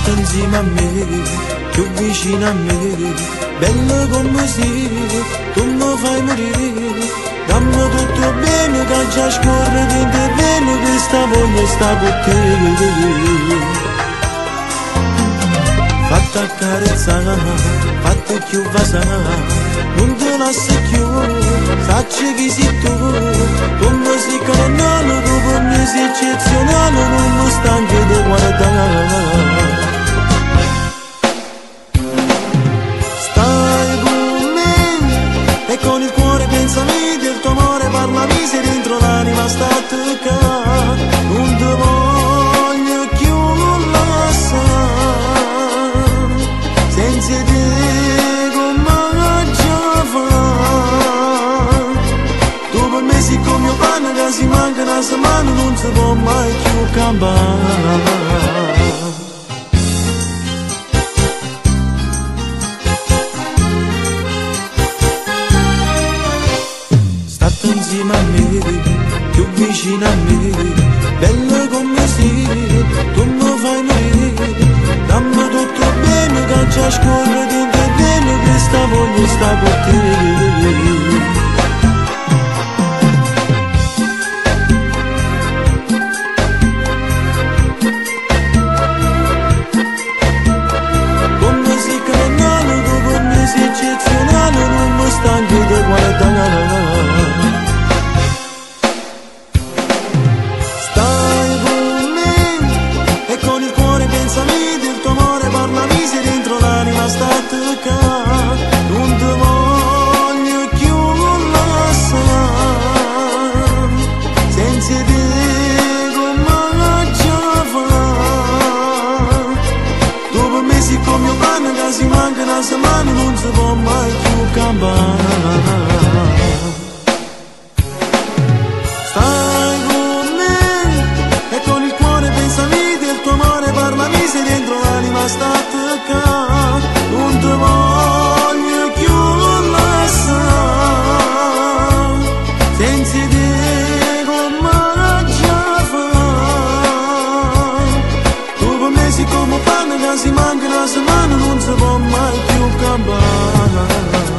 Statte insieme a me, più vicino a me, bello come sei, tu mi fai morire. Dammi tutto bene che già scorre dentro le vene, questa voglia sta con te. Fatta accarezzare, fatta più vasare, non ti lascio più, sacci chi sei tu, come sei canale, tu per me sei eccezionale, non mi stanco di guardare. Stai con me e con il cuore pensami del tuo amore, parlami se dentro l'anima sta toccando, non ti voglio più lasciare. Senza te come già fa. Tu per me sei come mio pane che si manca una settimana, non si può mai più campare. State insieme a me, più vicino a me, bella come sei, tu mi fai morire. Dammi tutto bene che già scorre dentro le vene, questa voglia sta con te. Come sei canale, tu per me sei eccezionale, non mi stanco di guardare. Stai con me e con il cuore pensami del tuo amore, parlami se dentro l'anima sta toccando, non ti voglio più lasciare. Senza te come già fa. Tu per me sei come mio pane che si manca una settimana, non si può mai più campare. Stai con me e con il cuore pensami del tuo amore, parlami se dentro l'anima sta toccando, non ti voglio più lasciare. Senza te come già fa. Tu per me sei come pane che si manca una settimana, non si può mai più campare.